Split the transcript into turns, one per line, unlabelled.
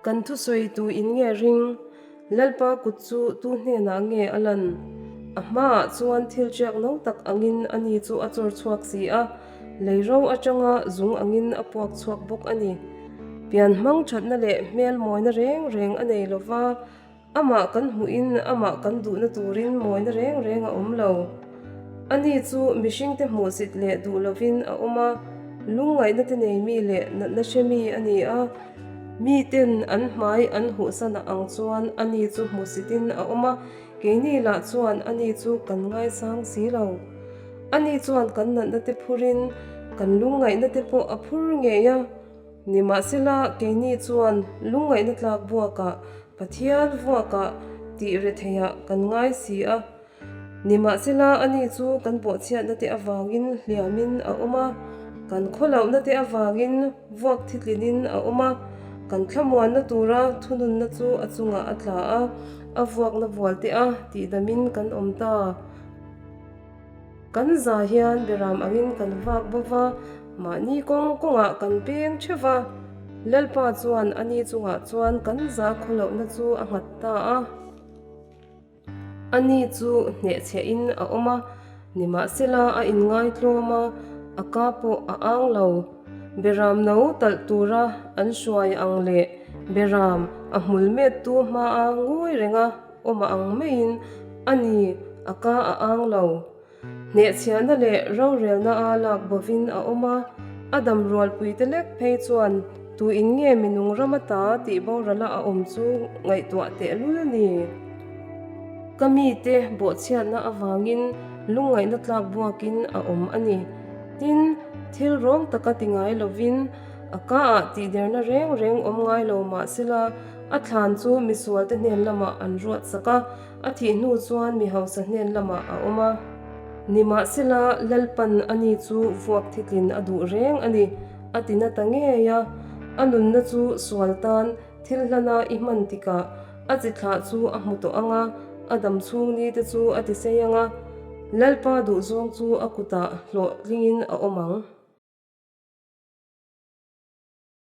Kan thusawi tu in nge ring? Lalpa kut chu tu hnenah nge a lan? A hmaah chuan thil ṭiak no tak angin ani chu a chawr chhuak si a, lei ro aṭanga zung angin a puak chhuak bawk a ni. Pian hmang ṭhatna leh hmel mawina reng reng a nei lo va, amah kan hmuhin amah kan duhna turin mawina reng reng a awm lo. Ani chu mihringte hmuhsit leh duh lovin a awm a, lungngaihna te nei mi leh natna hre mi a ni a. Miten an hmai an huhsan ang chuan ani chu hmusitin a awm a, keini lah chuan ani chu kan ngaisang si lo. Ani chuan kan natna te phurin kan lungngaihna te pawh a phur ngei a. Nimahsela, keini chuan lungngaihna tlak buakah, Pathian vuakah tih retheiah kan ngai si a. Nimahsela, ani chu kan bawhchhiatna te avangin hliamin a awm a, kan khawlohna te avangin vuak thitlinin a awm a, kan thlamuanna tura thununna chu a chungah a tla a, a vuakna vual te a tihdamin kan awm ta. Kan za hian beram angin kan vak bo va, mahni kawng kawngah kan peng theuh va, Lalpa chuan ani chungah chuan kan za khawlohna chu a nghat ta a. Ani chu hnehchhiahin a awm a, nimahsela a inngaitlawm a, a ka pawh a ang lo. Beram no talh tura an hruai ang leh beram a hmul mettu hmaa ngawi renga awm a ang maiin a ni, a ka a ang lo. Hnehchhiahna leh rorelna a lak bovin a awm a, a dam rualpuite lek phei chuan tuin nge minung ram ata tih borala a awm chu ngaihtuah tehlul a ni. Ka mite bawhchhiatna avangin lungngaihna tlak buakin a awm a ni. Tin, thil rawng taka ti ngai lovin a kaah tihderna reng reng awm ngai lo mah sela a thlan chu misualte hnen lamah an ruatsak a. A thih hnu chuan mi hausa hnen lamah a awm a. Nimahsela, Lalpan ani chu vuak thitlin a duh reng a ni, a ti na ta ngei a. A nunna chu sual tan thil hlana i hman tikah a chi thlah chu a hmu tawh ang a, a dam chhung ni te chu a ti sei ang a. Lalpa duhzawng chu a kutah hlawhtlingin a awm ang.